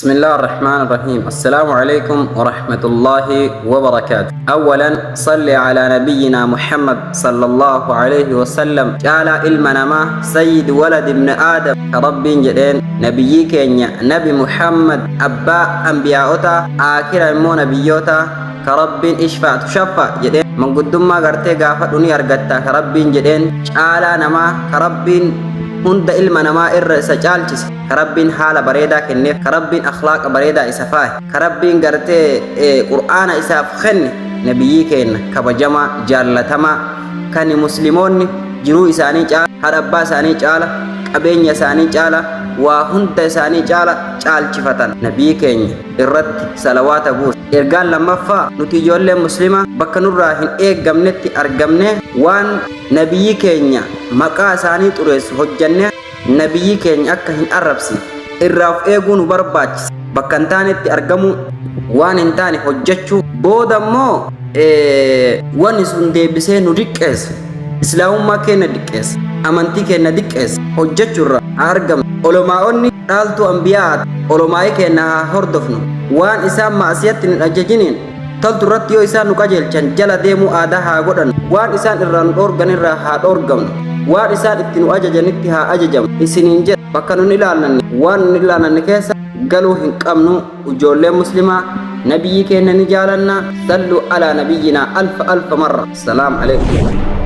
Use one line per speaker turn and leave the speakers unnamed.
بسم الله الرحمن الرحيم. السلام عليكم ورحمة الله وبركاته. أولا، صل على نبينا محمد صلى الله عليه وسلم. Caalaa ilma namaa، سيد ولد ابن آدم ربين jedheen، nabiyyii keenya Nabi Muhammad، abbaa anbiyaa'ota aakira immoo nabiyyoota, ka Rabbiin "اشفع تشفع" jedheen, manguddummaa gartee gaafadhu ni argatta ka Rabbiin jedheen, caalaa namaa ka Rabbiin hunda ilma namaa irra isa caalchise, ka Rabbiin haala bareedaa kenneef, ka Rabbiin akhlaaqa bareedaa isa faahe, ka Rabbiin gartee Qur'aana isaaf kenne, nabiyyii keenya kabajamaa jaallatamaa, kan Musliimoonni jiruu isaanii caala, haadha abbaa isaanii caala, qabeenya isaanii caala, waa hunda isaanii caala caalchifatan, nabii keenya irratti salawaata buusa. Ergaan lammaffaa, nuti ijoolleen Muslimaa bakka nurraa hin eeggamnetti argamne waan nabiyyii keenya maqaa isaanii xureessu hojjanne nabiyyii keenya akka hin arrabsiif irraa of eeguu nu barbaachisa. Bakka hin taanetti argamuu, waan hin taane hojjechuu booda immoo wanni sun deebisee nu diqqeessa, Islaamummaa keenya diqqeessa, amantii keenya diqqeessa hojjechuurra haa argamnu. Olomaa'onni dhaaltuu ambiyaati. Olomaa'ii keenya haa hordofnu. Waan isaan maasiyatti nu ajajiniin toltu irratti yoo isaan nu qajeelchan jala deemuu aadaa haa godhannu. Waan isaan irraa nu dhoorgan irraa haa dhoorgamnu. Waan isaan itti nu ajajanitti haa ajajamu isiniin jedha. Bakka nun ilaallanne, waan nun ilaallanne keessa galuu hin qabnu. Ijoolleen Muslimaa nabiyyii keenya ni jaalanna. صلوا على نبينا ألف ألف مرة. السلام عليكم.